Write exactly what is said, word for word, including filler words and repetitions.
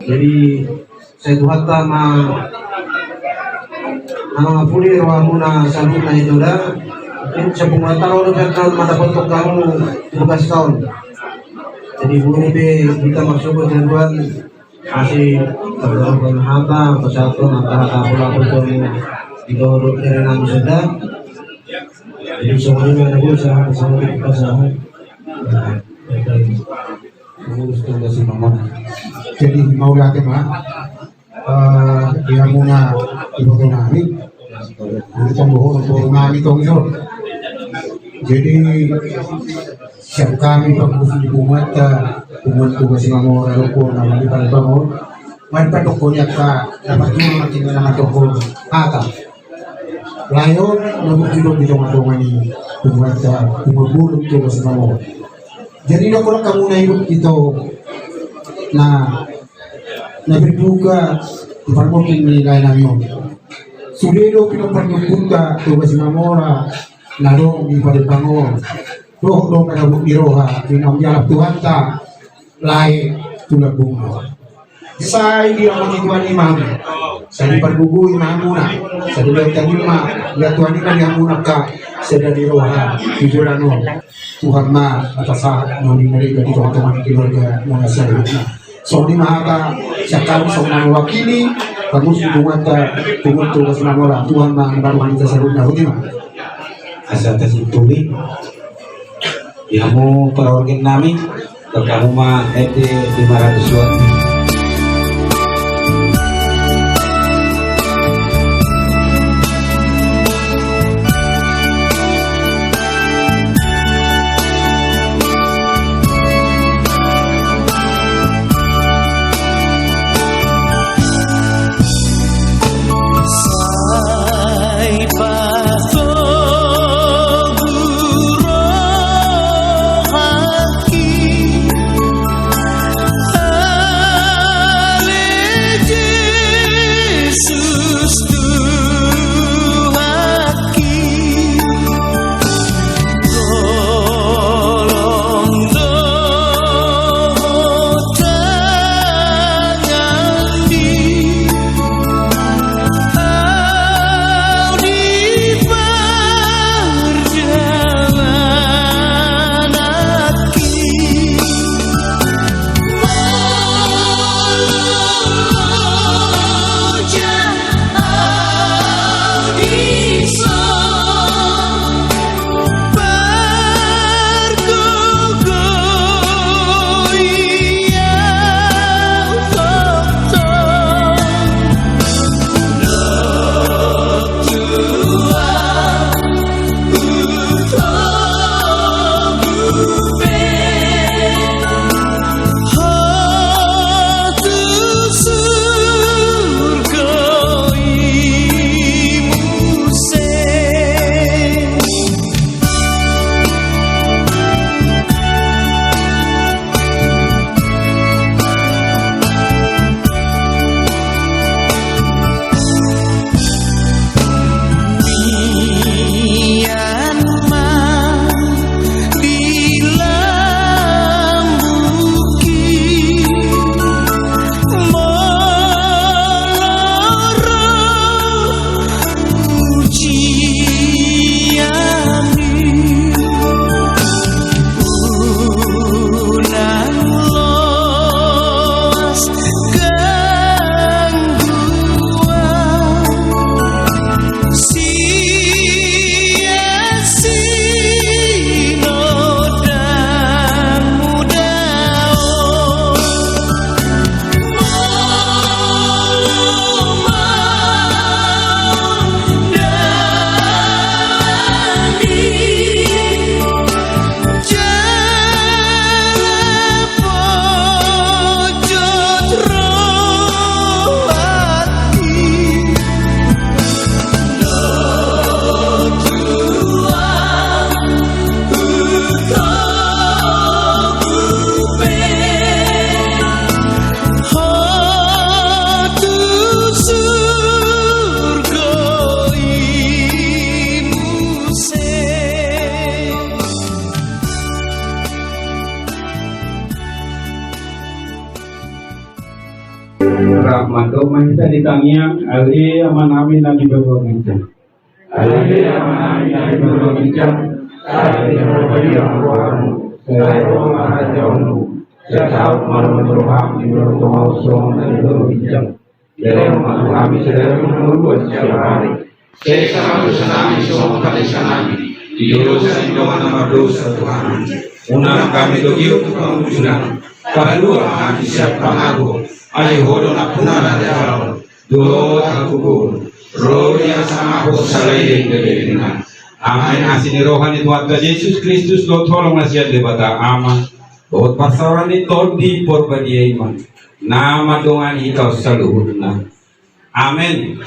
Jadi sai Tuhanta ma na mangapuli rohamuna saluhutna i, Tulang. Mungkin sapunguanta ro do pe angka na mandapothon hamu tugas on. Jadi boi pe hita marsyukur tu Tuhan, masih terdapat hata pasahathon angka hata pola-pola di dohot dari nami sudah. Jadi songon i ma na boi, sahat, sahat, sahat. Nah, pengurus Toga Simamora. Jadi mauliate ma, eh, di hamuna iboto nami, di tong boru, boru nami tong jo. Jadi sian hami pangurus ni punguanta, punguan Toga Simamora dohot na di Palembang on, marpatokko ni angka dapat cuma makin nama toko hata. Lae on na bukti do di tonga-tonga ni punguanta, punguan bolon Toga Simamora. Jadi dohonon hamu na hidup ito na, na berduka di parmungkin ni lae nami on. Sude do pinompar ni ompunta Toga Simamora na adong di Palembang on. Dohot do parabot ni roha di naung dialap Tuhanta lae tu lambungna. Sai diamoti Tuhan i ma hamu, sai dipargogoi ma hamuna, sai dibahen ma Tuhan i ma di hamuna angka sada ni roha tu joloan on. Tuhan ma na pasahat na uli na denggan di tonga-tonga ni keluarga muna saluhutna. Songon i ma hata sian hami songon na mewakili pangurus ni punguanta, punguan Toga Simamora, Tuhan ma na mambahen hita saluhutna. Boti ma. Asa tasimpuli di hamu parorgen nami, dohot hamu ma ende di maratusuan. Rap mandok ma hita di tangiang. Ale Amanami na di banua ginjang. Ale Amanami na di banua ginjang. Sai ma rohaM, sai ro ma harajaonMu. Sai saut ma rohaM di banua tonga on songon na di banua ginjang. Jalo ma tu hami sadari on hangoluan siapari. Sesa ma dosanami songon panesanami di dosa ni dongan na mardosa tu hami. Unang hami togihon tu pangunjunan. Palua ma hami sian pangago. Ai Ho do nampuna na harajaon dohot hagogoon, rodi asa mangapus sala i denggan. Amen. Asi ni roha ni Tuhanta Jesus Kristus dohot holong na sian Debata Ama dohot parsaoran ni Tondi Porbadia i ma na mandongani hita on saluhutna. Amen.